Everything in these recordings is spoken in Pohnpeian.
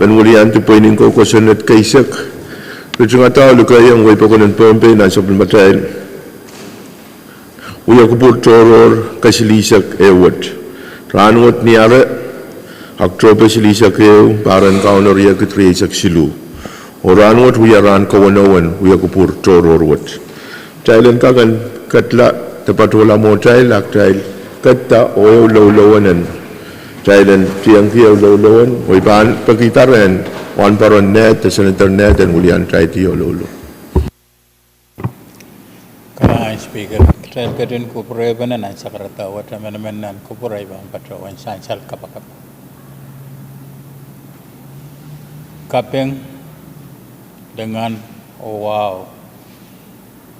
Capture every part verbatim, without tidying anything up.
Men weliandi pweinen koukosonned keisek, ritingada oh likeiong wehi pokon en Pohnpei nan sapwellimatail wia kupwur tohrohr kesilihsek ehu wet. Rahnwet ni Are, Oakotope silihsek ehu, pahr en Kauno riekid rieisek siluh. Oh rahnwet wia rahn kawenowen wia kupwur tohrohr wet. Kitail en kak en ketla de patohla mwohtail, a kitail ketta oh ehu loulowen en, kitail en tiengki ehu loulowen, oh I pahn pekihda rehn Wahnpoaron Ned de Senator Ned en weliandaidi oh loulowen. Kalahngan Speaker, kitail ketin kupwurehpene nan sakarada wet, emenemen nan kupwur I pahn patohwan sansal kapakap. Kaping, lingan, oh wahu,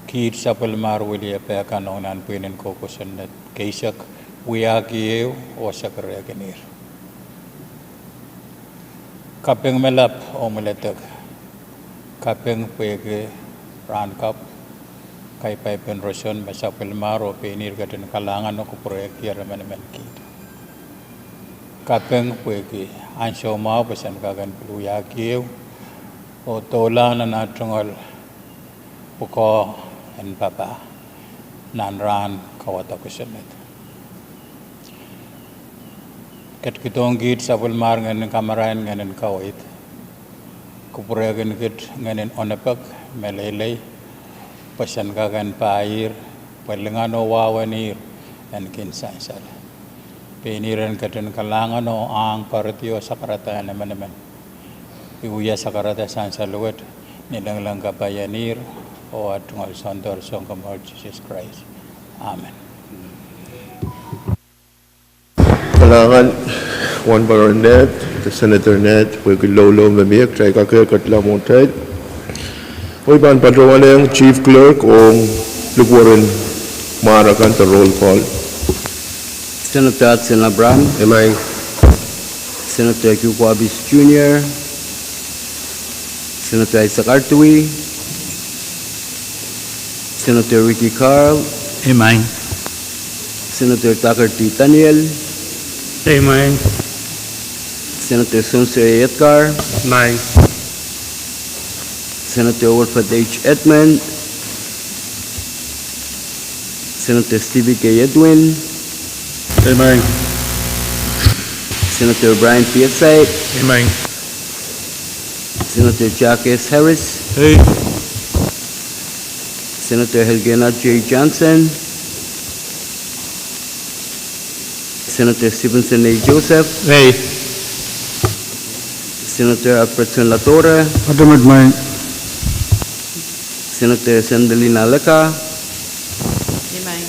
kiht sapwellimar wiliepehkan ong nan pweinen koukosonned keisek, wiahki ehu oh sekerehkin ihr. Kaping me lap oh mweledek. Kaping pwehki rahn kapw, kaipaipen roson me sapwellimar oh pein ihr ketin kalahngan oh kupwurehki emenemen kiht. Kaping pwehki ansou mwahu pwe sen kak en pil wiahki ehu oh dohlahng nan ah tungoal pwukoa en papah nan rahn kawada kosonned. Ketikihdohng kiht sapwellimar ngehn en kamarain, ngehn en kaweid. Kupwurehkin kiht ngehn en onepek, meleilei, pwe sen kak en paihr, pwe lingan oh wahu en ihr en kin sansal. Pein ihr en ketin kalahngan oh ahng pwaridi oh sakarada en emenemen. I wia sakarada sansal wet ni lengleng kapai en ihr oh ah tungoal Soundoro Sounkomour Sises Krais. Amen. Kalahngan Wahnpoaron Ned de Senator Ned pwehki loulou me mie. Kitail kak ketla mwohtail, oh I pahn patohwanohng Chief Clerk ong likwerih mwahr akan de roll call. Senator Hudson Abraham. Emen. Senator Q Kuapis Junior. Senator Isaac Artui. Senator Ricky Carl. Emen. Senator Tucker T Daniel. Emen. Senator Spencer A Edgar. Emen. Senator Wilford H Edmund. Senator Stevie K Edwin. Emen. Senator Brian Piarsad. Emen. Senator Jack S Harris. Ei. Senator Elkena J Johnson. Senator Stevenson A Joseph. Ei. Senator Alfredson Ladora. Ademed, emen. Senator Sandelina Aleqa. Emen.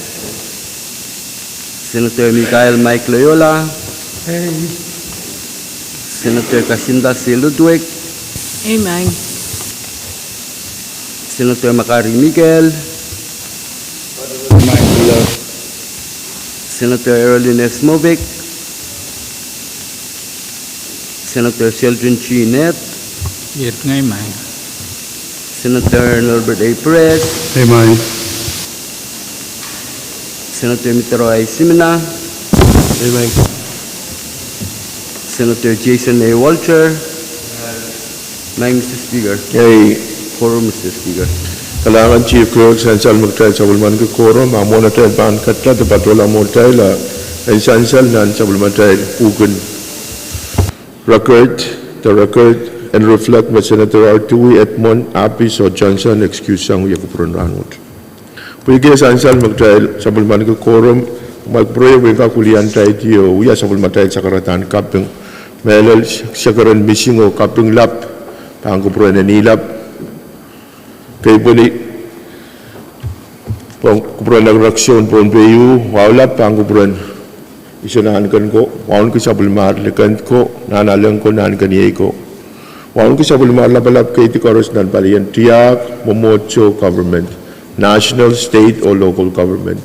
Senator Michael Mike Loyola. Ei. Senator Kasinda C Ludwig. Emen. Senator Makari Mikael. Emen. Senator Erolines Movic. Senator Sheldon G Ned. Iet ngehi, emen. Senator Norbert A Perez. Emen. Senator Mitero I Simina. Emen. Senator Jason A Walter. Emen, Mister Speaker. Ei. Quorum, Mister Speaker. Kalahngan Chief Clerk, sansal me kitail sapwellimaniki quorum, a mwohn atail pahn ketla de patohla mwohtail, a en sansal nan sapwellimatail pwuhken record, the record, en reflect me Senator Artui, Edmund, Apis oh Johnson excuse sang wia kupwuren rahnwet. Pwehki sansal me kitail sapwellimaniki quorum, ma kupwure pwe en kak weliandaidi oh wia sapwellimatail sakaradahn kaping. Mehlel, sekeren mising oh kaping lap pahn kupwuren en ilap. Keipweni, pahn kupwuren Reksohn Pohnpei, wahu lap pahn kupwuren Iso Nahnken ko, wauneki sapwellimar Likend ko, Nahnalek ko, Nahnkeniei ko. Wauneki sapwellimar lapalap keidi koaros nan palien tiahk, mwomwohdiso government, national, state oh local government.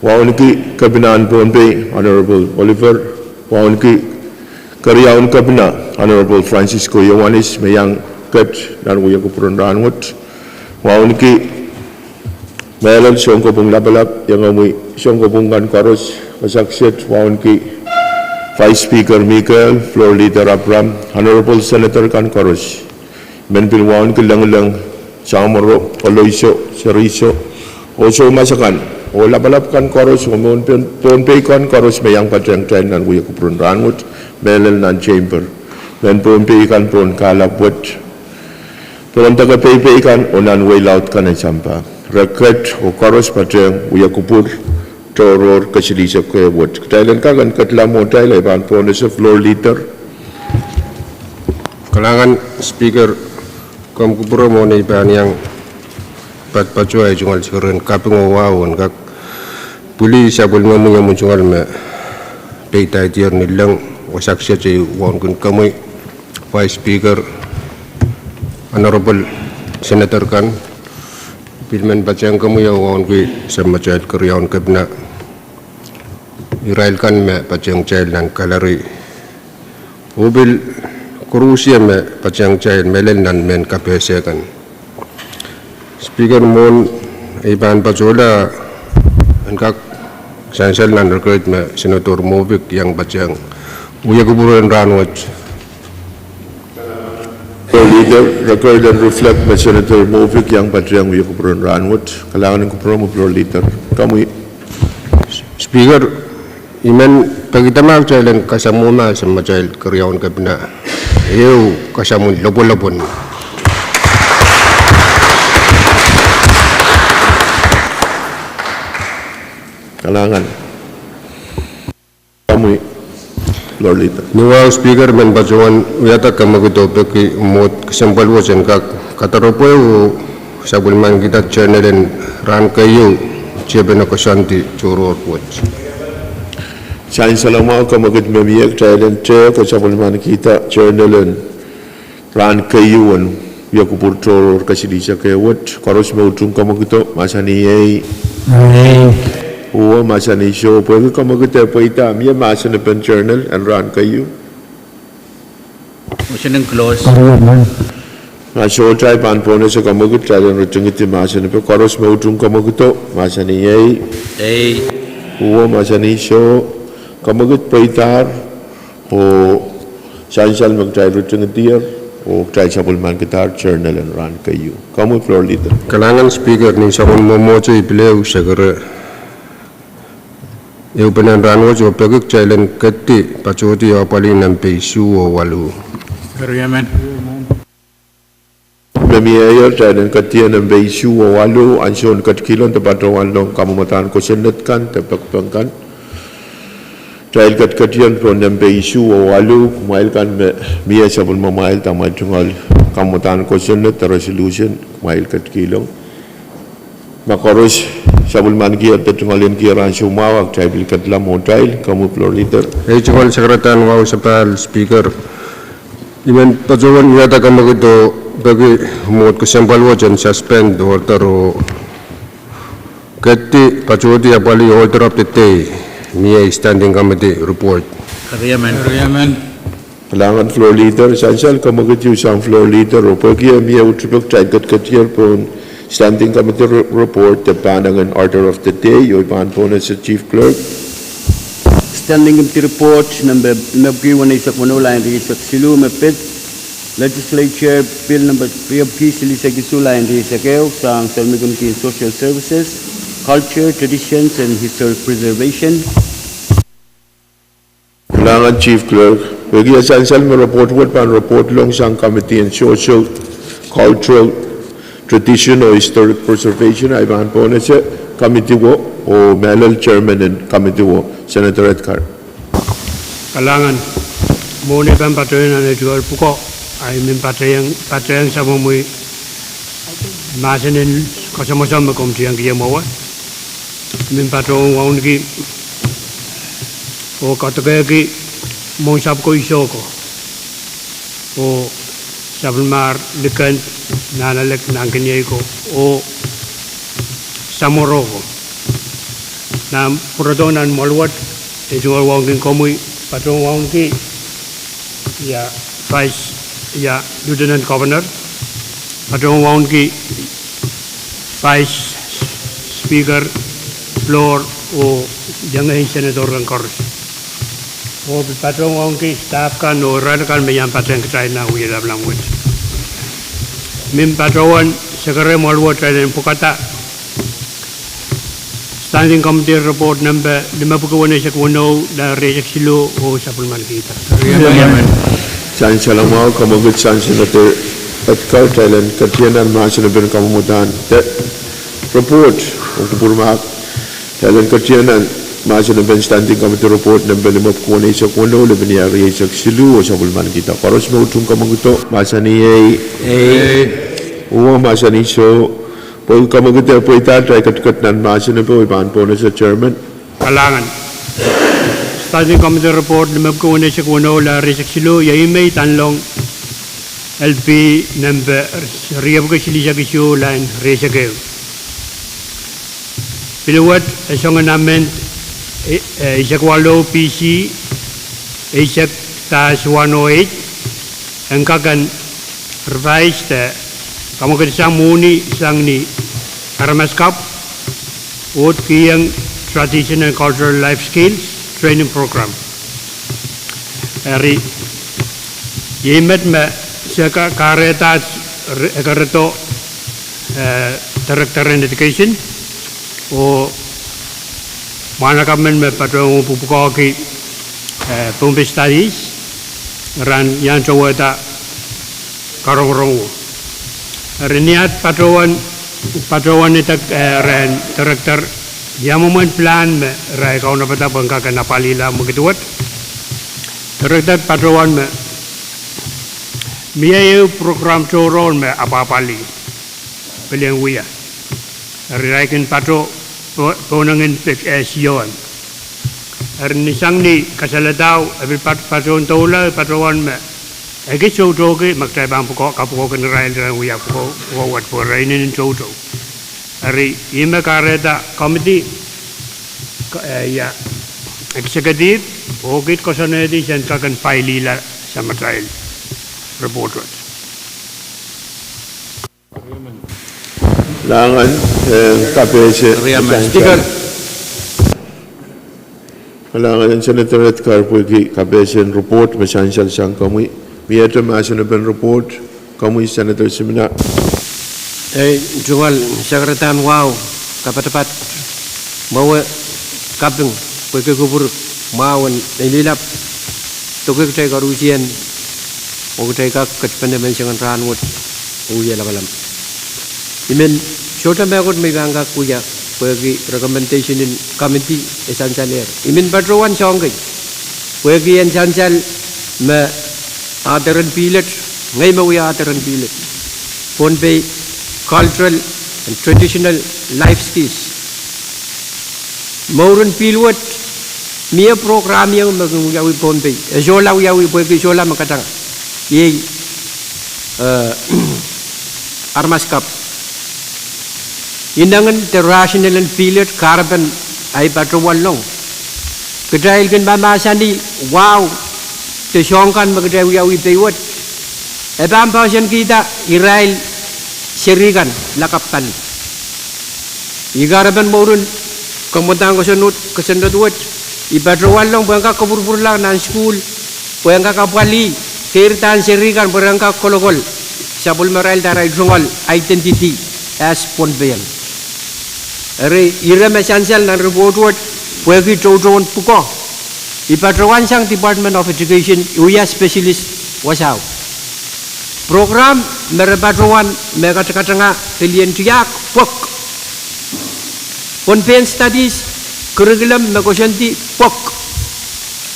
Wauneki Kepinahn Pohnpei, Honorable Oliver, wauneki Keriaun Kepina, Honorable Francisco Iohannis, me iang ket nan wia kupwuren rahnwet. Wauneki mehlel sounkopwung lapalap, iangahki sounkopwung kan koaros, me sakset, wauneki Vice Speaker Mikael, Floor Leader Abraham, Honorable Senator kan koaros, men pil wauneki lengileng, samworo, koloiso, seriso, oh soumas akan, oh lapalap kan koaros, oh mwohn Pohnpei kan koaros me iang patehng kitail nan wia kupwuren rahnwet, mehlel nan chamber, mehn Pohnpei kan pohn kahlap wet, pohn deke Pohnpei kan, oh nan wehi laud kan en sampah. Re ket oh koaros patehng wia kupwur tohrohr kesilihsek wet. Kitail en kak en ketla mwohtail, I pahn pohnese Floor Leader. Kalahngan Speaker, komw kupwure mwohn ei pahn iang patpatohwan tungoal sekeren kaping oh wahu en kak pwili sapwellimomwi omw tungoal me peidaidier ni leng, wasa kiset ei wauneki komwi Vice Speaker, Honorable Senator kan, pil men patehng komwi oh wauneki Samatail Keriaun Kepina, irail kan me patehng kitail nan gallery, oh pil koarusie me patehng kitail mehlel nan mehn kapehse kan. Speaker, mwohn ei pahn patohla, en kak sansal nan record me Senator Mofik iang patehng wia kupwuren rahnwet. Leader, record en reflect me Senator Mofik iang patehng wia kupwuren rahnwet. Kalahngan en kupwuromwi Floor Leader. Komwi. Speaker, I men peki dahme kitail en kasamwo ma Samatail Keriaun Kepina, ehu kasamwo lopwolopwon. Kalahngan. Komwi Floor Leader. Ni wahu Speaker, men patohwan wiahda kamwekid oh peki mwohd kesempwal wet en kak kadaropwe oh sapwellimanikihda journal en rahn keieu, tiepene koasoandi tohrohr wet. Sansal mwahu kamwekid me mie, kitail en tehk oh sapwellimanikihda journal en rahn keieu en wia kupwur tohrohr kesilihsek wet. Koaros me utung kamwekido, mahsanih ei. Uwo, mahsanih soh. Pwehki kamwekid e pweida, mie mahsen en journal en rahn keieu? Ma sohte, I pahn pohnese kamwekid kitail en ritingidi mahsen en, koaros me utung kamwekido, mahsanih ei. Uwo, mahsanih soh. Kamwekid pweidahr oh sansal me kitail ritingidier oh kitail sapwellimanikidahr journal en rahn keieu. Komwi Floor Leader. Kalahngan Speaker, ni soangen mwomwohdiso I pil ehu sekere ehupenen rahnwet oh peki kitail en keti patohdi apwalih nempe isuh oh waluh. Me mie, kitail en ketier nempe isuh oh waluh, ansoun ketikihlen de patohwan lohng kamwomwadahn kosonned kan de pekipek kan. Kitail ketiketier pohn nempe isuh oh waluh, kumwail kan me mie sapwellimamwail de amwail tungoal kamwomwadahn kosonned de resolution, kumwail ketikihlen. Ma koaros sapwellimanikier de tungoal en kier ansou mwahu, kitail pil ketla mwohtail. Komwi Floor Leader. Ei tungoal sakaradahn wahu sapahl Speaker, I men patohwan wiahda kamwekid oh peki mwohd kesempwal wet en suspend order oh keti patohdi apwalih order of the day, mie Standing Committee report. Kalahngan Floor Leader, sansal kamwekid ieu sang Floor Leader oh pwehki e mie uhtipek, kitail ketiketier pohn Standing Committee re-, report de pahnengen order of the day oh I pahn pohnese Chief Clerk. Standing Committee report nempe limepwiki weneisek weneu, lain rieisek siluh, me pid Legislature Bill nempe riepwiki silihsek isuh, lain rieisek ehu, sang Souleng Committee en Social Services, Culture, Traditions and Historic Preservation. Kalahngan Chief Clerk, pwehki e sansal me report wet pahn report lohng sang Committee en Social, Cultural, Tradition oh Historic Preservation, I pahn pohnese committee wo oh mehlel chairman en committee wo, Senator Edgar. Kalahngan, mwohn ei pahn patohwan nan ei tungoal pwukoa, I men patehng, patehng sapwellime mahsen en koasoakoasoai me komw tiengki mwowe, I men patohwan wauneki oh kadekehki mwohn sapwko iso ko oh sapwellimar liken, nahnalek, nahnkeniei ko oh samworo ko. Nan pwurodo nan mwoahl wet, I tungoal wauneki komwi, patohwan wauneki ia Vice, ia Lieutenant Governor, patohwan wauneki Vice Speaker, Floor oh iengehn Senator kan koaros. Oh pil patohngki staff kan oh irail akan me iang patehng kitail nan wia lapalap wet. Mie patohwan sekerei mwahl wet irail en pwukada Standing Committee Report nempe limepwiki weneisek weneu, lel rieisek siluh oh sapwellimanikihda. Sansal mwahu, kamwekid sang Senator Etgar, kitail en ketin nan mahsen en pwuhken kamwomwdahn de report, oh kupwur mahk, kitail en ketin nan mahsen en pwuhken Standing Committee Report nempe limepwiki weneisek weneu, lepin rieisek siluh oh sapwellimanikihda. Koaros me utung kamwekid, mahsanih ei. Ei. Uwen mahsanih soh. Pwehki kamwekid pweida, kitail ketiket nan mahsen en pwuhken, I pahn pohnese chairman. Kalahngan. Standing Committee Report limepwiki weneisek weneu, lel rieisek siluh, iei May Tanlong, L P nempe riepwiki silihsek isuh, lel rieisek ehu. Pil wet e song en amend, eh, eh, eisek waluh B C, eisek dash one oh eight, en kak en revise de kamwekid sang mwuhni sang ni aramas kapw, oh kihong Tradition and Cultural Life Skills Training Program. Eri, iei met me se ka-, kahrehda re-, e kahrehdo, eh, Director en Education, oh mwahnakapw men me patohwan pwupwukoahki, eh, Pohnpei Studies, ren iang towehda karongorong wo. Eri ni at patohwan, patohwan idek, eh, rehn Director, ia mwomwen plan me irail kaunopada pwehn kak en apwalihla mwekid wet. Director patohwan me mie ehu program tohrohr me apwapwalih, pil en wia. Eri irail kin pato po-, pohnangin pek, eh, siohn. Eri ni sang ni kasaledau, e pil pat-, patohwan doula, patohwan me e kin toutoki me kitail pahn pwuko-, kapwukoahki irail, irail wia pwuko-, pwukoa wet pwe irail inenen toutou. Eri ih me kahrehda committee, ka-, eh, ia, executive, oh kiht koasoanehdi sen kak en pwailihla samatail report wet. Kalahngan, eh, kapehse. Speaker. Kalahngan en Senator Etgar pwehki kapehsen report me sansal sang komwi. Miehte mahsen en pwuhken report, komwi Senator Simina. Eh, tungoal sakaradahn wahu, kapatapat, mwowe kaping, pwehki kupwur mwahu en lilap, doke kitail koarusie, oh kitail kak ketpene menseng en rahnwet, oh wia lapalap. I men sohte mehkot me I pahn kak wia, pwehki recommendation en committee e sansalehr. I men patohwan soahng kei, pwehki en sansal me author en pihl wet, ngehi me wia author en pihl wet. Pohnpei Cultural and Traditional Life Skills. Mouren pihl wet, mie program ieu me kin wiawi Pohnpei. E sohla wiawi pwehki sohla me katanga. Iei, eh, aramas kapw. Inengen de rationale en pihl wet, kahrepen ahi patohwan long. Kitail kin mahmahsanih wahu de soahng kan me kitail wiawi pei wet, e pahn poahsoankihda irail seri kan lakapw pali. Ih kahrepen mouren kamwadang kosonned, kosonned wet, I patohwan long pwehn kak kapwurpwurlahng nan sukuhl, pwehn kak apwalih, keirdahn seri kan pwe ren kak kolokol sapwellimarail de arail tungoal identity as Pohnpeian. Eri ire me sansal nan report wet, pwehki toutoun pwukoa, I patohwan sang Department of Education, I wia specialist wasao. Program me re patohwan me katakatanga pelien tiahk pwuhk. Pohnpeian studies, curriculum me koasoandi pwuhk.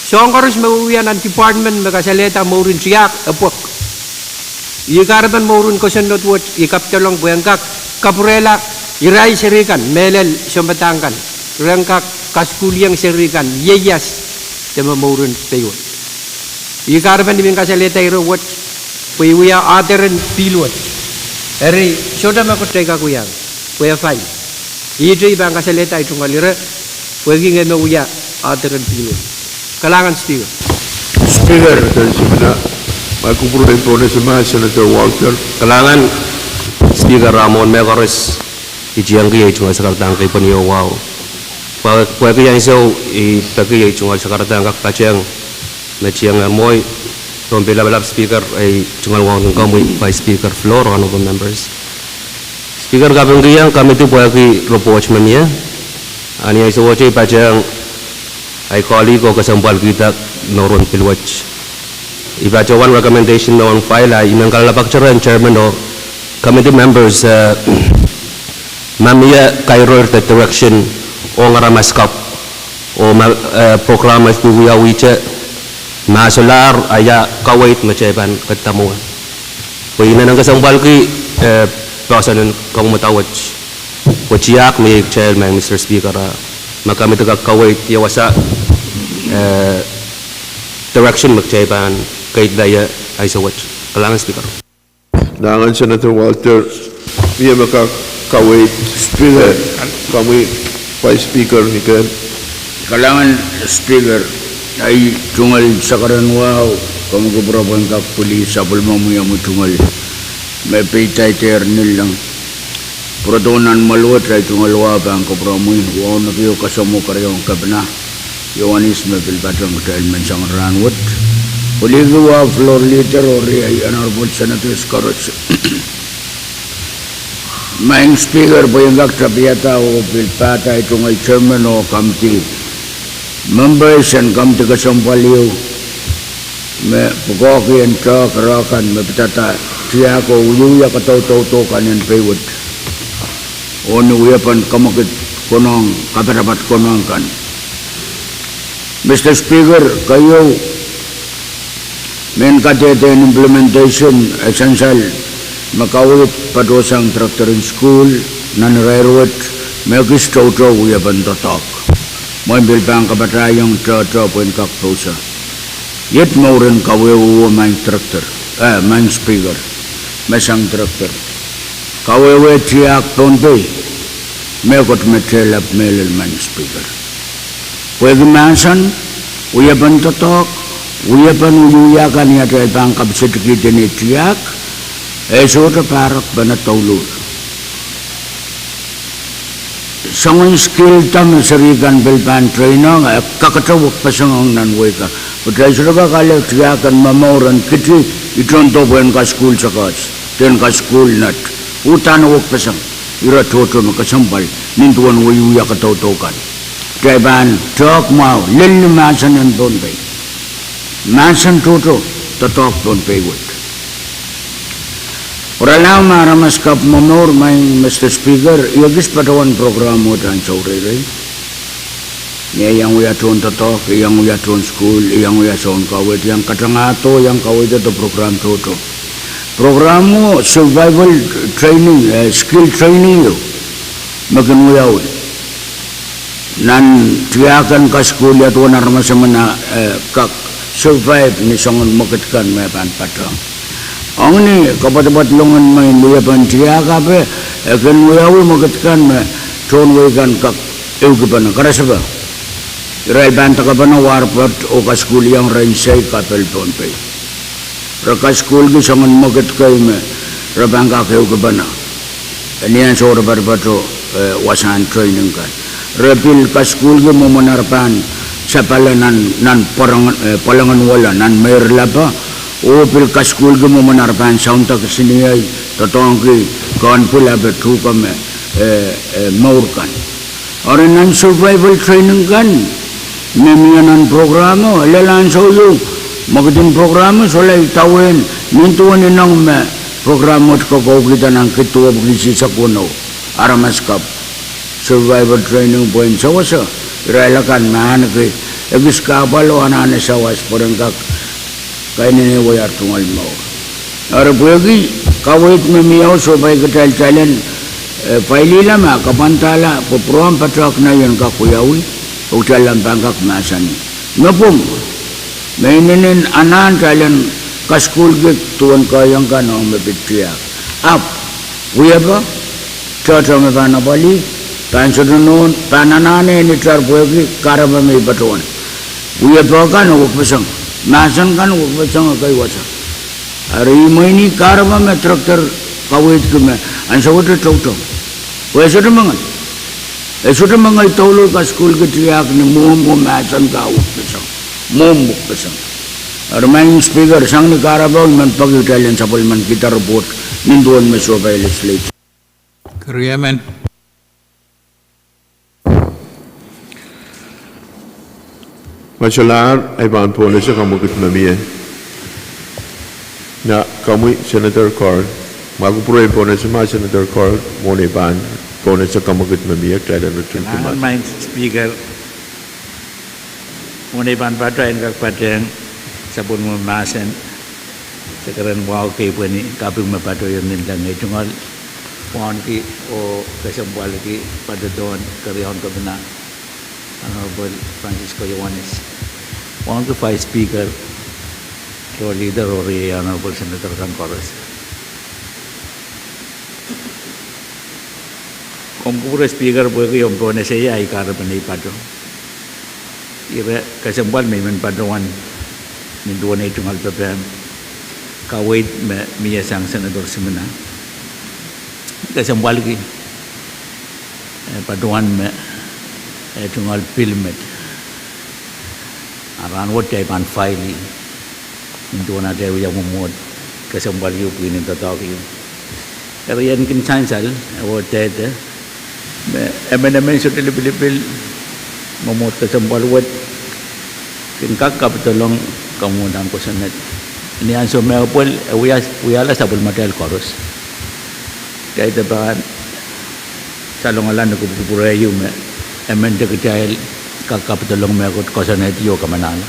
Soahng koaros me wiewia nan department me kasalehda mouren tiahk e pwuhk. Ih kahrepen mouren kosonned wet I kapdolong pwehn kak kapwurehla irail seri kan, mehlel sounpadahk kan, ren kak kasukuhlieng seri kan ieias de me mouren pei wet. Ih kahrepen I men kasalehda ire wet pwe I wia author en pihl wet. Eri sohte mehkot kitail kak wiawi, pwe e fai. Ihte I pahn kasalehda ahi tungoal ire, pwehki ngehi me wia author en pihl wet. Kalahngan Speaker. Speaker. Senator Simina, ma kupwur en pohnese mahs, Senator Walter. Kalahngan Speaker, ah mwohn mehkoaros I tiengki ei tungoal sakaradahn kei pwenieu wahu. Pwe, pwehki ansou I peki ei tungoal sakaradahn kak patehng me tieng eh, mwohi, Pohnpei Lapalap Speaker, ei tungoal wahu en komwi Vice Speaker, floor, honorable members. Speaker, kapingkihong komidi pwehki report me mie. A ni ansou wet I patohwan, ahi colleague oh kesempwalkihda nohn pil wet. I patohwan recommendation me ong file, a I men kalelapak rehn chairman oh committee members, eh, ma mie kairo de direction ong aramas kapw, oh ma, eh, program me pil wiawihte, ma solahr, a ia kaweid me kitail pahn ketido mwowe. Pwe I inenen kesempwalki, eh, poahsoan en kamwomwada wet. Pwe tiahk me iei kitail, Madam Mister Speaker, a ma komidi kak kaweid ia wasa, eh, direction me kitail pahn keidla ie ansou wet. Kalahngan Speaker. Kalahngan Senator Walter, mie me kak kaweid? Speaker. Eh, komwi Vice Speaker Nikel. Kalahngan Speaker, ahi tungoal sakaren wahu, komw kupwure pwehn kak pwili sapwellimomwi omwi tungoal me peidaidehr nilleng. Pwurodo nan mwehl wet ahi tungoal wahu pahn kupwuromwi, wauneki oh kasamwo keriaun kepina Ioanis me pil patehng kitail menseng rahn wet. Pwiliki wahu floor leader oh riei honorable senators koaros. Madam Speaker, pwe I en kak tapiada oh pil pahda ahi tungoal chairman oh komidi members en komidi kesempwal ieu me pwukoahki en tehk reh kan me pidada tiahk oh wiewia kadaudaudo kan en pei wet, oh ni wiepen kamwekid konehng, kapatapat konehng kan. Mister Speaker, keieu, mehn kadehdehn implementation e sansal me kaweid patohsang director en sukuhl nan irair wet me ekis toutou wiepen doadoahk. Mwein pil pahn kapatahiong tohto pwehn kak pousehla. Iet mouren kawehwe Madam Director, eh, Madam Speaker, me sang director. Kawehwe tiahk Pohnpei, mehkot me tehlap mehlel Madam Speaker. Pwehki mahsen, wiepen doadoahk, wiepen wiewia kan ni atail pahn kapisedikihdi ni tiahk, e sohte pahrek pene douluhl. Soangen skill da me seri kan pil pahn train ong, e kakete wekpeseng ong nan wehi ka. Pwe kitail sohte kak ale tiahk en momour en kiti, I tohn doh pwehn kasukuhl sakaus, dehn kasukuhl net. Uhdahn wekpeseng, ire tohto me kesempwal, nin duwen wiewia kadaudau kan. Kitail pahn tehk mwahu, lel ni mahsen en Pohnpei. Mahsen tohto, doadoahk Pohnpei wet. Pwuralahng me aramas kapw momour, Madam Mister Speaker, I ekis patohwan program wet ansou reirei. Ni I iang wia tohn doadoahk, I iang wia tohn sukuhl, I iang wia soun kaweid, I iang katangahdo, I iang kaweiddo program tohto. Program o survival training, eh, skill training ieu me kin wiawi nan tiahk en kasukuhl ia duwen aramas emen, eh, kak survive ni soangen mwekid kan me pahn patehng. Ong ni kapwatapwatlong en mwein wiepen tiahk ape, e kin wiawi mwekid kan me tohn wehi kan kak ehukipene, karasepe. Irail pahn dakapene warpet oh kasukuhliong rehn sei kapel Pohnpei. Re kasukuhlki soangen mwekid kei me re pahn kak ehukipene ni ansou re patopato, eh, wasahn training kan. Re pil kasukuhlki mwomwen ar pahn sapale nan, nan pwalengen, eh, pwalengen wele, nan meirlapo, oh pil kasukuhlki mwomwen ar pahn sounda kisiniei, doadoahngki kehn pwilape tuhke me, eh, eh, mour kan. Eri nan survival training kan me mie nan program o, lel ansou ieu, mwekidin program o solahr idawehn nin duwen ineng me program wet kokoukihda nan kid duwepwiki isihsek weneu. Aramas kapw survival training pwehn sewese irail akan me ahneki ekis kahpwal oh anahne sawas pwe ren kak kainene wei ar tungoal mour. Eri pwehki kaweid me mie o, sohpai kitail, kitail en, eh, failihla ma kapwandahla pwe pwurehng patehk nei en kak wiawi, oh kitail ahpw pahn kak mahsanih me pwung me inenen anahn kitail en kasukuhlki duwen kohiong kan ong me pid tiahk. Ahpw wiepe, tohto me pahn apwalih, pahn sohte nohn, pahn anahne en itar pwehki kahrepe me I patohwan. Wiepe kan wekpeseng, mahsen kan wekpeseng, ekei wasa. Eri I mweini kahrepe me director kaweidki me ansou wet e toutou, pwe e sohte mengei. E sohte mengei douluhl kasukuhlki tiahk ni mwomw oh mahsen kan wekpeseng, mwomw wekpeseng. Eri Madam Speaker, sang ni kahrepe I men peki kitail en sapwellimanikihda report nin duwen me sohpai legislature. Keriemen. Ma solahr, I pahn pohnese kamwekid me mie. Na komwi Senator Carl, ma kupwure en pohnese ma Senator Carl, mwohn I pahn pohnese kamwekid me mie, kitail en ritingki. Madam Speaker, mwohn I pahn patohwan kak patehng sapwellime mahsen, se keren wahu kei pweni kaping me patohwan nin leng ei tungoal wauneki oh kesempwalki patohdohn keriaun kepina Honorable Francisco Ioanis, wauneki Vice Speaker, Floor Leader oh riei Honorable Senator kan koaros. Komw kupwure Speaker pwehki omw pohnese ahi kahrepen ei pato. Ire kesempwal me I men patohwan nin duwen ei tungoal pepehm kaweid me mie sang Senator Simina. Kesempwalki, eh, patohwan me, eh, tungoal pil met. A rahnwet kitail pahn file nin duwen atail wia mwomwohd kesempwalki pwihn en doadoahk ieu. Eri I en kin sansal, eh, oh dehde me emenemen sohte lipilipil mwomwohd kesempwal wet kin kak kapidolong kamwomwdahn kosonned. Ni ansou me e pwel, e wia, wiahla sapwellimatail koaros. Kitail de pahn salongala ni kupwukupwure ieu me emente kitail kak kapidolong mehkot kosonned ieu kamanala.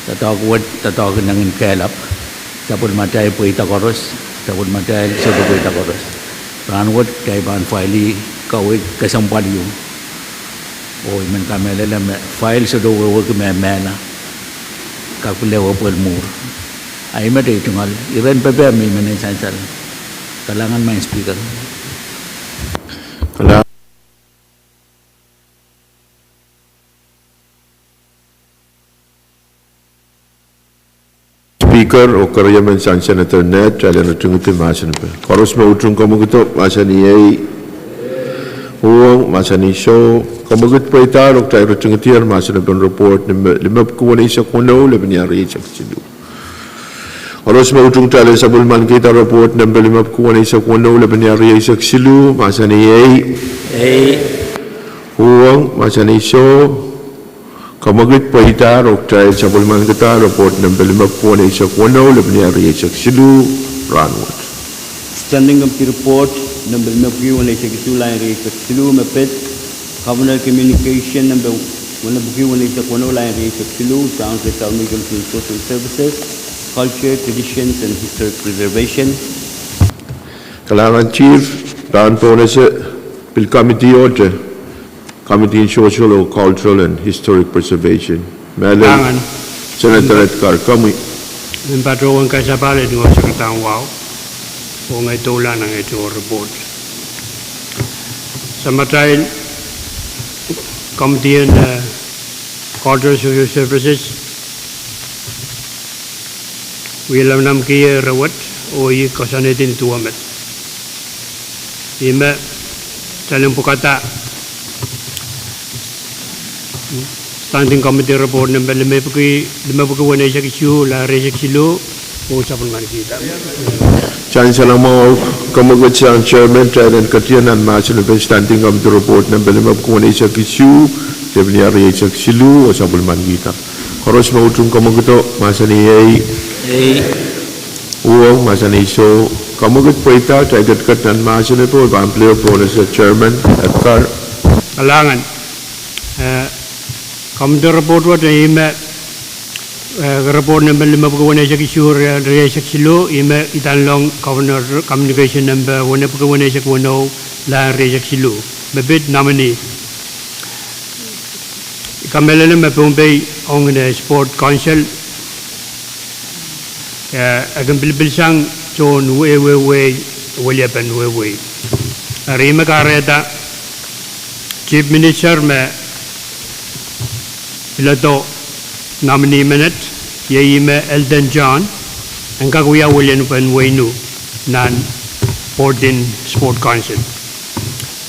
Doadoahk wet, doadoahk inengin kehlap, sapwellimatail pweida koaros, sapwellimatail sohte pweida koaros. Rahnwet kitail pahn file kaweid kesempwal ieu. Oh I men kamehlele me file sohte wehwehki me mehla, kak pil ehu pwel mwuhr. A I met ei tungoal, iren pepehm me I men en sansal. Kalahngan Madam Speaker. Speaker, oh keriemen sang Senator Ned, kitail en ritingidi mahsen epe. Koaros me utung kamwekid, mahsanih ei. Uhwong, mahsanih soh. Kamwekid pweidahr oh kitail ritingidier mahsen epen report nimepwiki weneisek weneu lepin rieisek siluh. Koaros me utung kitail en sapwellimanikihda report nimepwiki weneisek weneu lepin rieisek siluh, mahsanih ei. Uhwong, mahsanih soh. Kamwekid pweidahr oh kitail sapwellimanikihda report nimepwiki weneisek weneu lepin rieisek siluh rahnwet. Standing Committee Report nimepwiki weneisek isuh, lain rieisek siluh me pid Governor Communication nimepwiki weneisek weneu, lain rieisek siluh, Sound Restoration and Social Services, Culture, Traditions and Historic Preservation. Kalahngan Chief, pahn pohnese pil committee ohte, Committee on Social, Cultural and Historic Preservation. Mehlel, Senator Edgar, komwi. Mehn patohwan kasapahl, e tungoal Secretary Wau, oh ngehi doula nan ei tungoal report. Samatail Committee on, eh, Cultural Social Services, wie lamalamki ire wet, oh ih kosonned en duwe met. Ih me kitail en pwukada Standing Committee Report nimepwiki, nimepwiki weneisek isuh, lain rieisek siluh, oh sapwellimanikihda. Sansal mwahu, kamwekid sang Chairman, kitail en ketin nan mahsen epen Standing Committee Report nimepwiki weneisek isuh, lepin rieisek siluh, oh sapwellimanikihda. Koaros me utung kamwekido, mahsanih ei. Uhwong, mahsanih soh. Kamwekid pweida, kitail ketiket nan mahsen epe, oh pahn pil pohnese Chairman Edgar. Kalahngan, eh, Committee Report wet ih me, eh, report nimepwiki weneisek isuh, rieisek siluh, ih me idanlong Governor Communication nimepwiki weneisek weneu, lain rieisek siluh, me pid nominee. I kamehlele me Pohnpei ong ine Sport Council, eh, e kin pilipilsang tohn wehwehwei, weliepen wehwehwei. Eri me kahrehda Chief Minister me pilada nominee menet, iei ih me Elton John, en kak wia weliepen weinu nan Pohnpei Sport Council.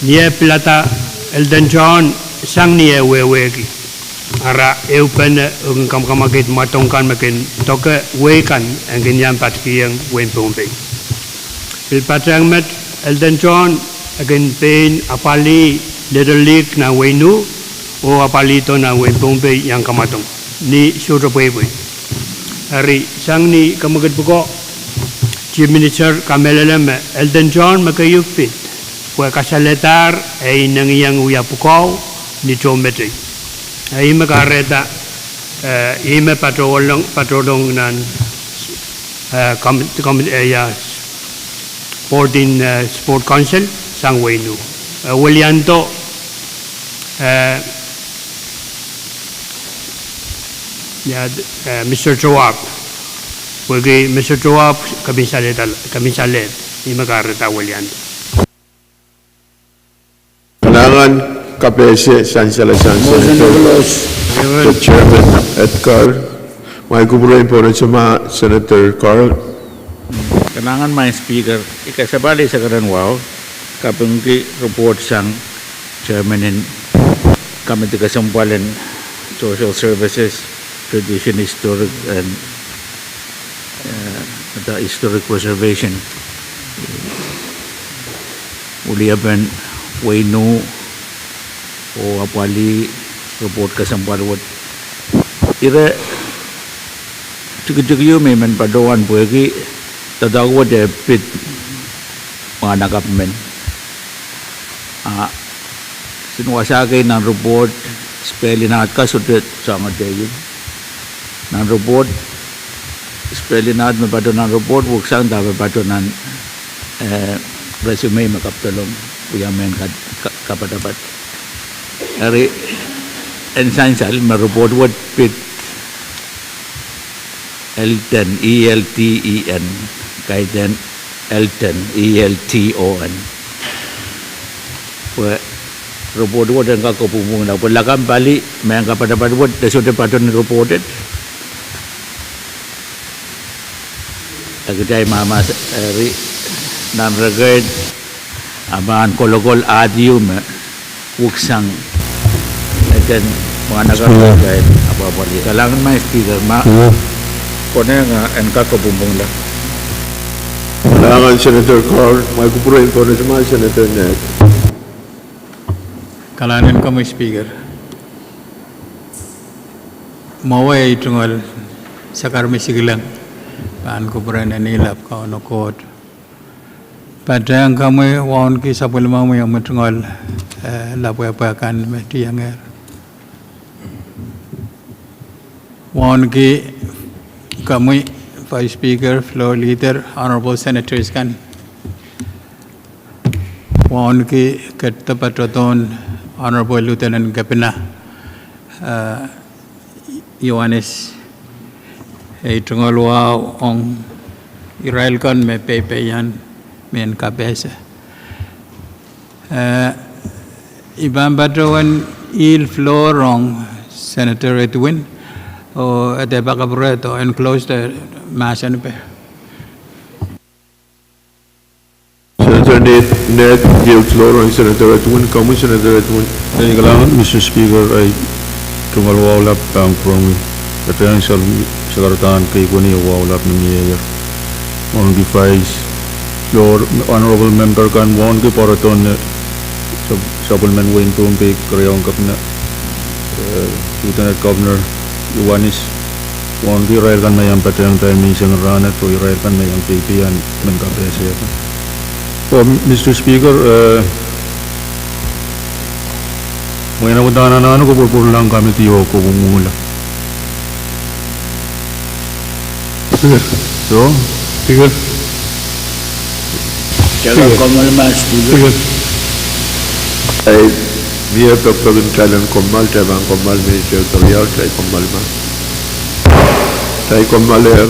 Ni eh pilada Elton John, sang ni eh wehwehki. Ara ehupene, e kin kamwakamwakid mwadong kan me kin doke wehi kan en kin iang patkihong wehin Pohnpei. Pil patehng met, Elton John e kin pein apwalih Little League nan wehin Nuh, oh apwalihdo nan wehin Pohnpei iang kamwadong ni sohte pweipwei. Eri sang ni kamwekid pwukoa, Chief Minister kamehlele me Elton John me keieu pid pwe kasalehdahr e inengieng wia pwukoa ni tohnmetei. E ih me kahrehda, eh, ih me patohlong, patohlong nan, eh, com-, com-, eh, ya, board in, eh, Sport Council sang wehin Nuh. Eh, weliando, eh, ya, eh, Mister Joab. Pwehki Mister Joab, kepin salehda, kepin salehda, ih me kahrehda weliando. Kalahngan kapehse sansal sang Senator, Chairman Edgar, mwail kupwuren pwonotama Senator Carl. Kalahngan Madam Speaker, I kasapahl eisek ren wahu, kapingki report sang Chairman en Committee Kesempwal en Social Services, Tradition, Historic and, eh, the Historic Preservation. Weliepen wehin Nuh oh apwalih report kesempwal wet. Ire tikitik ehu me I men patohwan pwehki doadoahk wet e pid mwahnakapw men. A, sin wasa kei nan report, spelling at ka sohte soangen dehte. Nan report, spelling at me patoh nan report, weksang dahme patoh nan, eh, resume me kapwdolong, wia mehn ka-, ka-, kapatapat. Eri, en sansal me report wet pid Elton, E L T E N, kaidehn Elton, E L T O N. Pwe report wet en kak kopwungpwungla, pwe lakapw pali mehn kapatapat wet de sohte patoh ni report et. E kitail mahmahs, eri, nan record, a pahn kolokol at ehu me weksang eden mwahnakapw wet apwapwalih. Kalahngan Madam Speaker, ma konehng en kak kopwungpwungla. Kalahngan Senator Carl, mwail kupwuren pwonotama Senator Ned. Kalahngan komwi Speaker. Mwowe ei tungoal Sakar Misikilang, pahn kupwuren en ilap Kauno Koht. Patehng komwi wauneki sapwellimomwi omwi tungoal, eh, lapwehpwe kan me tiengehr. Wauneki komwi Vice Speaker, Floor Leader, Honorable Senators kan. Wauneki ketido patohdohn Honorable Lieutenant Governor, eh, Iohannis, ei tungoal wahu ong irail kan me peipeian mehn kapehse. Eh, I pahn patohwan yield floor ong Senator Edwin, oh e dehr pahn kapwurehdo en close de mahsen pwe. Senator Ned, Ned, yield floor ong Senator Edwin, komwi Senator Edwin. Ei, kalahngan Mister Speaker, ei tungoal wahu lap pahn kupwuromwi. Patehng sal, sakaradahn kei pweni wahu lap me mieier. Wauneki Vice, Floor, Honorable Member kan, wauneki pwarodohn, eh, sap-, sapwellimen wehin Pohnpei, keriaun Governor, eh, Lieutenant Governor Iohannis, wauneki irail kan me iang patehng atail menseng rahnwet oh irail kan me iang peipeian mehn kapehse kan. Oh Mister Speaker, eh, mwein udahn anahne kopwurupwurlahng committee oh kopwungpwungla. Speaker. So? Speaker. Speaker. Speaker. Ei, mie pekpek en kitail en kommoal, kitail pahn kommoal me kitail keriau, kitail kommoal ma. Kitail kommoal er.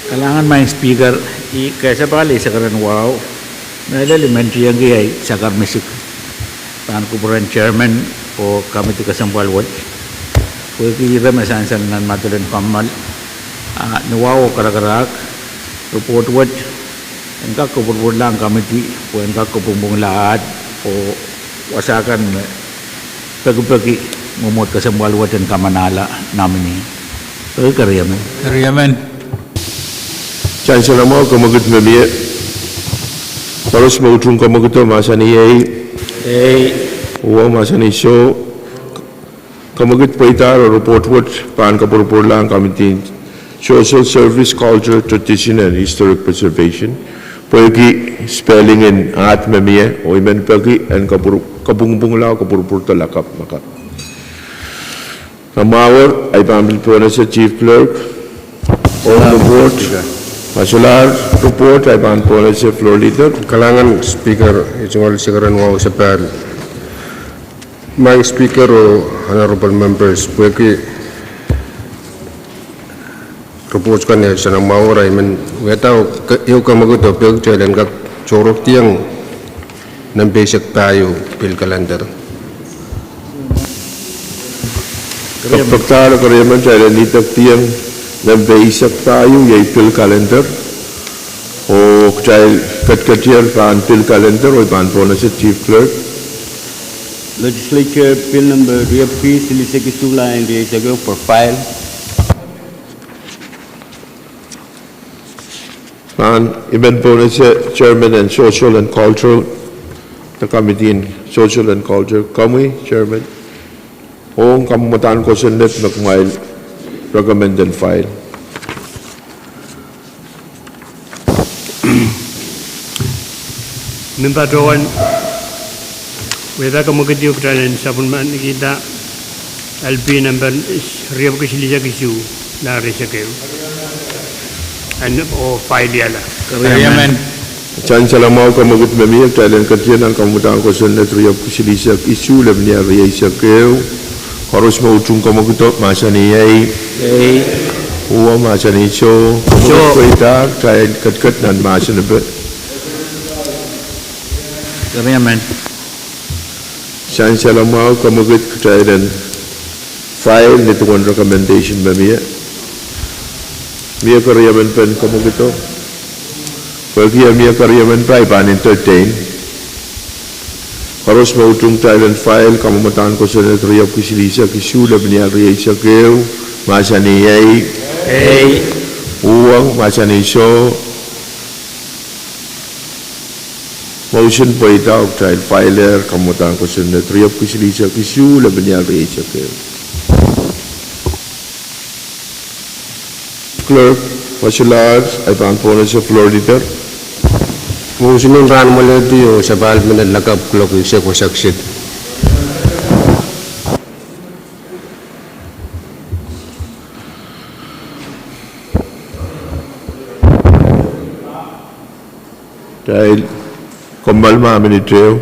Kalahngan Madam Speaker, I kesepahl eisek ren wahu, mehlel I men tiengki ei sakar misik pahn kupwuren Chairman oh Komiti Kesempwal wet, pwehki ire me sansal nan madolen kommoal, ah, ni wahu oh karakarahk, report wet en kak kupwurpwurlahng komiti, pwe en kak kupwungpwungla ahd, oh wasa kan me pekipeki mwomwohd kesempwal wet en kamanahla nominee. Peki keriemen. Keriemen. Sansal mwahu, kamwekid me mie. Koaros me utung kamwekido mahsanih ei. Ei. Uhwong mahsanih soh. Kamwekid pweida re report wet pahn kupwurpwurlahng Komiti en Social Service, Culture, Tradition and Historic Preservation, pwehki spelling en ahd me mie, oh I men peki en kapwungpwungla, kapwurpwurdohng lakapw me kak. Nan mwahu, I pahn pil pohnese Chief Clerk. Ong report, masulahr report, I pahn pohnese Floor Leader. Kalahngan Speaker, I tungoal eisek ren wahu sapahl. Madam Speaker oh honorable members, pwehki report kan eh soangen mwahu, I men wiahda ehu kamwekido pwehki kitail en kak tohrohrdiong nempe eisek pahieu pil kalender. Pekpekdahr keriemen, kitail en idekdiong nempe eisek pahieu, iei pil kalender. Oh kitail ketiketier pahn pil kalender, oh I pahn pohnese Chief Clerk. Legislature Bill number riepwiki silihsek isuh, lahn rieisek ehu, for file. Pahn I men pohnese Chairman en Social and Cultural, de Committee en Social and Culture, komwi Chairman, ong kamwadahn kosonned me kumwail recommend en file. Mimpa tohn, wiahda kamwekido kitail en sapwellimaniki da L P number riepwiki silihsek isuh, lahn rieisek ehu. En oh file iala. Keriemen. Sansal mwahu, kamwekid me mie, kitail en ketikihong kamwadahn kosonned riepwiki silihsek isuh, lepin ial rieisek ehu. Koaros me utung kamwekido mahsanih ei. Ei. Uhwong mahsanih soh. Soh. Pweida, kitail ketiket nan mahsen epe. Keriemen. Sansal mwahu, kamwekid, kitail en file ni duwen recommendation me mie. Mie keriemen pen kamwekido? Pwehki mie keriemen, I pahn entertain. Koaros me utung, kitail en file kamwadahn kosonned riepwiki silihsek isuh, lepin ial rieisek ehu, mahsanih ei. Ei. Uhwong mahsanih soh. Motion pweida, kitail fileer kamwadahn kosonned riepwiki silihsek isuh, lepin ial rieisek ehu. Clerk, masulahr, I pahn pohnese Floor Leader. Motion en rahn mwalehdi oh sapahl mehn lakapw kuloak eisek wasa kiset. Kitail kommoal ma minit ehu.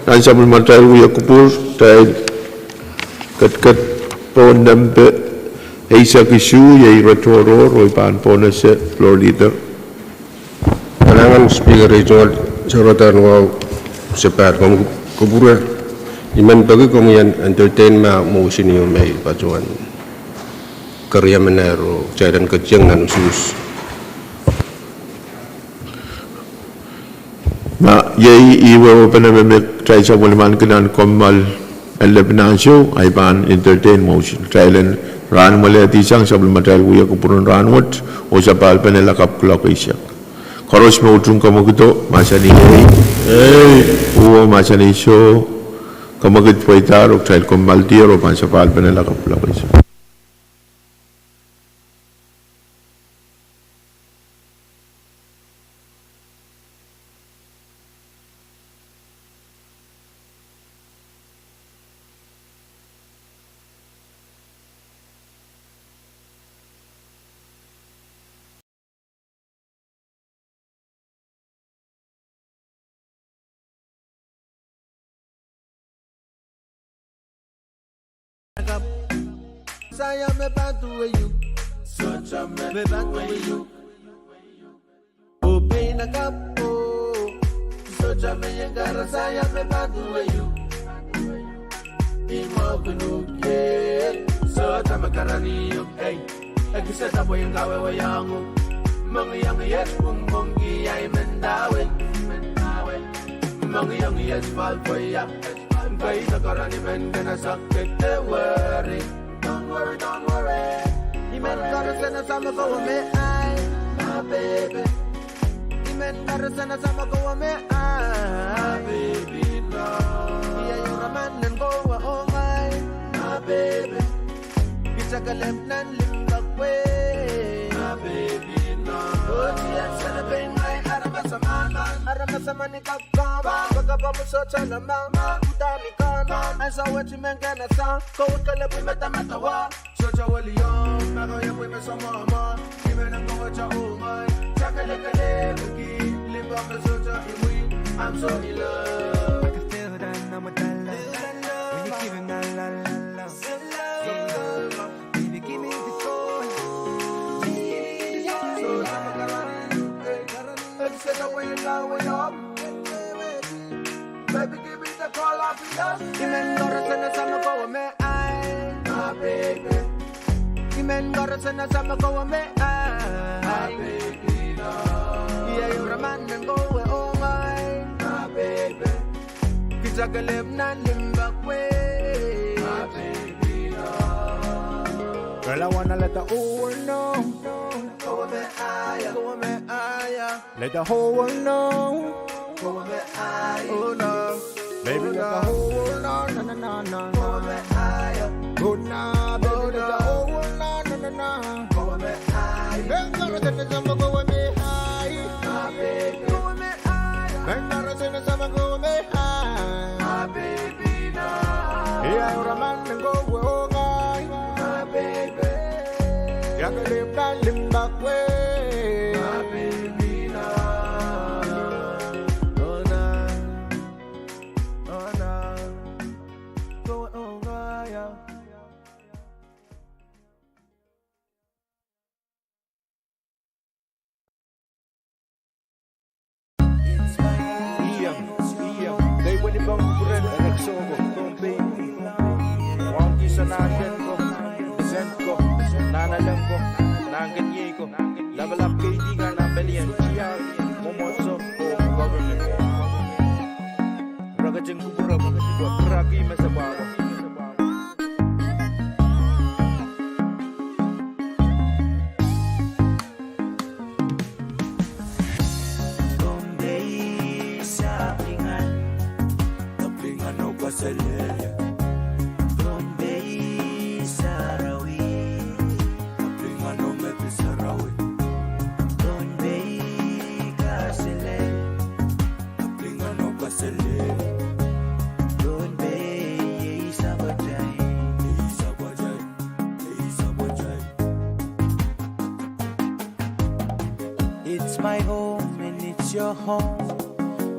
Nan sapwellimatail wia kupwur, kitail ketiket pohn nempe eisek isuh, iei ire tohrohr, oh I pahn pohnese floor leader. Kalahngan Speaker, iei tungoal sehrehda wahu, se pahn komw kupwure. I men peki komwi en entertain ma motion ieu me I patohwan keriamene ro, kitail en ketieng nan usuhs. Ma iei ih wehwehpene me me kitail sapwellimaniki nan kommoal en lepin ansou, I pahn entertain motion. Kitail en rahn mwalehdi sang sapwellimatail wia kupwur en rahnwet, oh sapahl pene lakapw kuloak eisek. Koaros me utung kamwekid o mahsanih ei. Uwen mahsanih soh, kamwekid pweidahr oh kitail kommoaldier oh pahn sapahl pene lakapw kuloak eisek. Saya me pahn duwehte uhk. Sohte me pahn duwehte uhk. Oh, pein akapw, oh. Sohte me iang karasaia me pahn duwehte uhk. I mwahuki uhk, yeah. Sohte me karaniuk, ei. E kisehda pwe I en kawehwehiong uhk. Mohngiong iet pwungpwungki ahi mendahwei. Mohngiong iet pwal pweia. Pweida karanih men kanasak kete weri. Don't worry, don't worry. I men karasansang me kowe me ahi, my baby. I men karasansang me kowe me ahi, my baby, no. Iei iraman en kowe oh ngehi, my baby. Kitail kelehpw nan limpoak wet, my baby, no. Oh, tiahk sene pein ngehi aramas emen, aramas emen I kak komw, pwe ke pahn sohte leme, udahn I kan. Ansou wet I men kanasak, kowe kelehpw I medemedewe. Sohte weliong, ma kowe pwe me sohte mwomwe. I men ong kowe oh ngehi. Takelekele, peki, limpoak me sohte imwi. I'm so in love. I can feel that number one love. When you giving that la la love. Baby, give me the joy. Baby, give me the call of love. I men karasansang me kowe me ahi, my baby. I men karasansang me kowe me ahi, my baby, no. Iei iraman en kowe oh ngehi, my baby. Kitail kelehpw nan limpoak wet, my baby, no. Girl, I wanna let the whole world know. Kowe me ahi, kowe me ahi. Let the whole world know. Kowe me ahi. Oh no. Baby, let the whole world know, no, no, no, no, no. Kowe me ahi. Oh no, baby, let the whole world know, no, no, no. Kowe me ahi. Men karasansang me kowe me ahi. My baby. Kowe me ahi. Men karasansang me kowe me ahi. My baby, no. Iei iraman en kowe oh ngehi. My baby. Ia kelehpw nan limpoak wet. My baby, no. Oh, no. Oh, no. Kowe oh ngehi. Ih, ih, kei weli pahn kupwuren Rexo ko, Pohnpei. Wauneki Sanahnken ko, Sent ko, Nahnalek ko, Nahnken Iei ko. Lapalap keidi kan nan pelien tiahk, mwomwohdiso oh government. Re ketin kupwure pwe pwuraki mesepwako. Pohnpei sapwlingen, sapwlingen oh kaselel. Pohnpei sarawi, sapwlingen oh me pil sarawi. Pohnpei kaselel. Pohnpei, iei sapwatail. It's my home and it's your home.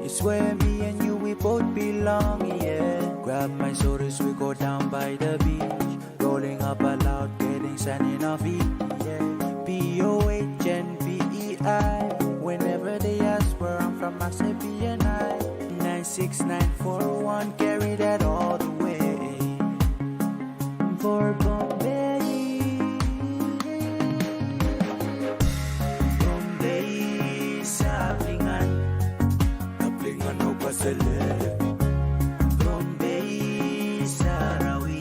It's where me and you we Boat belong here. Grab my sodas, we go down by the beach. Rolling up a loud, getting sand in our feet. Yeah. P O H and P E I. Whenever they ask where I'm from, I say P N I. Nine six nine four one, carry that all the way. For Bombay, Bombay, Saplingan, Saplingan oh Kasele. Bombay, Sarawi,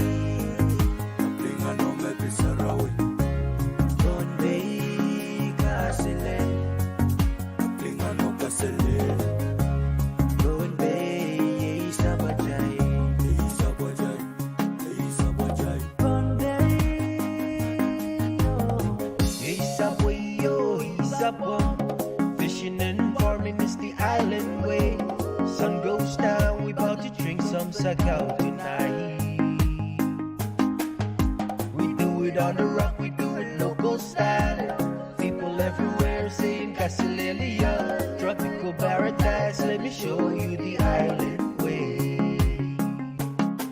Saplingan oh me pil Sarawi. Bombay, Kasele, Saplingan oh Kasele. Bombay, Saplingan, Saplingan. Fishing and farming is the island way. Sun goes down, we about to drink some sagao tonight. We do it on the rock, we do it local style. People everywhere saying Kaselelia, tropical paradise, let me show you the island way.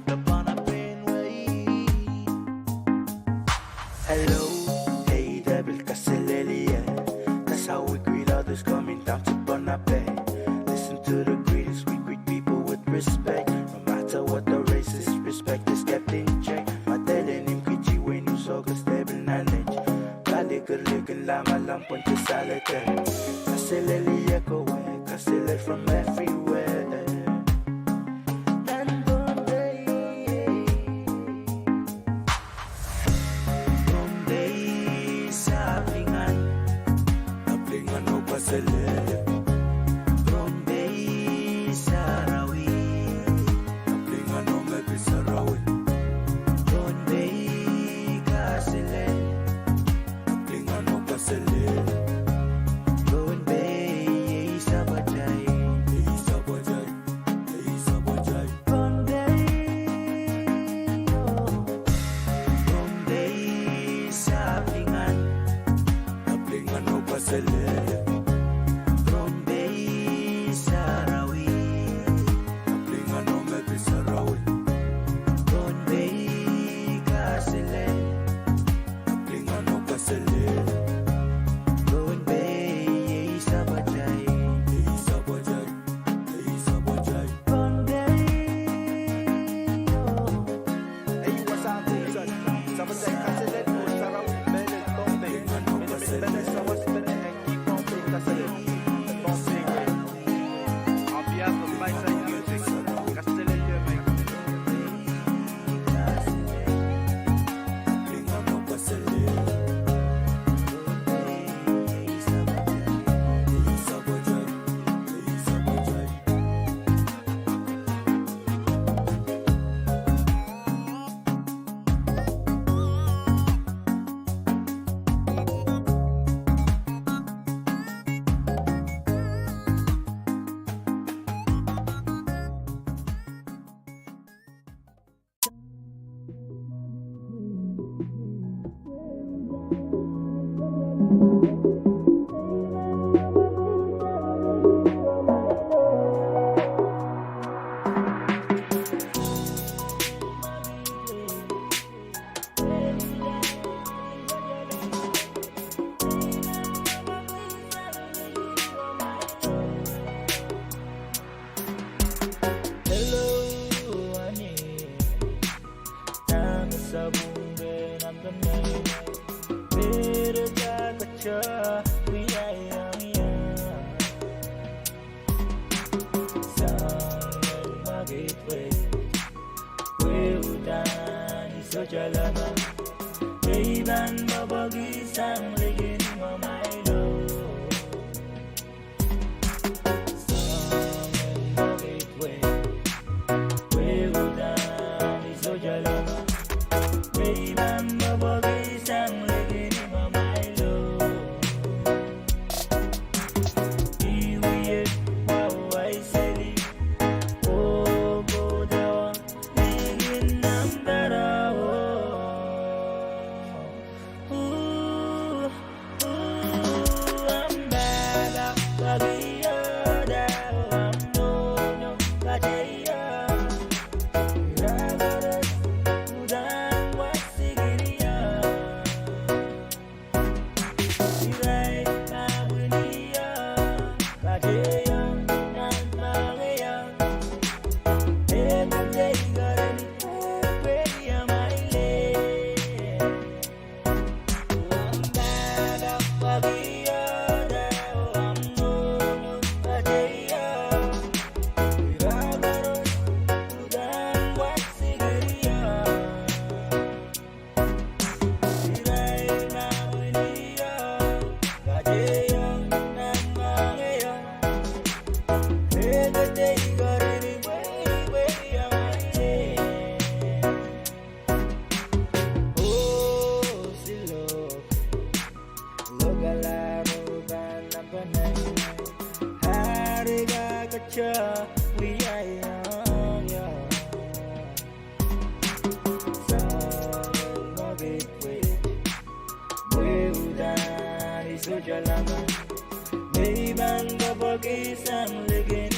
The Pohnpei way. Hello, hey, devil, Kaselelia. That's how we greet others coming down to Pohnpei. Listen to the greetings, we greet people with respect. No matter what the race is, respect is kept in check. Madelen im kiji wen uso ke stable knowledge. Kali kerlikin lamalam pon ke salete. Kaselelia kowe, Kasele from everywhere. And Bombay, Bombay, Saplingan, Saplingan oh Kasele. Bombay, Sarawi, Saplingan oh me pil Sarawi. Bombay, Kasele, Saplingan oh Kasele. Bombay, Saplingan, Saplingan. Bombay, oh. Bombay, Saplingan, Saplingan oh Kasele. Bombay, Sarawi, Saplingan oh me pil Sarawi. Bombay, Kasele, Saplingan oh Kasele. Bombay, Saplingan, Saplingan. Hey, what's up, Jason? Someone say, Kasele, oh, shout out, Mele, Bombay. Mele, Mele, Mele, someone spend it and keep on playing Kasele. Bombay way. On behalf of Maisa Music, Kasele, yeah, man. Hello, honey. Tang sabun ben amkan nai. Bere jaka cha wi ai ang ya. Sang magit we. We udan iso jalama. Iban babagi sang ligin mamailo. Sohte lamalam me I pahn kapwakisang likin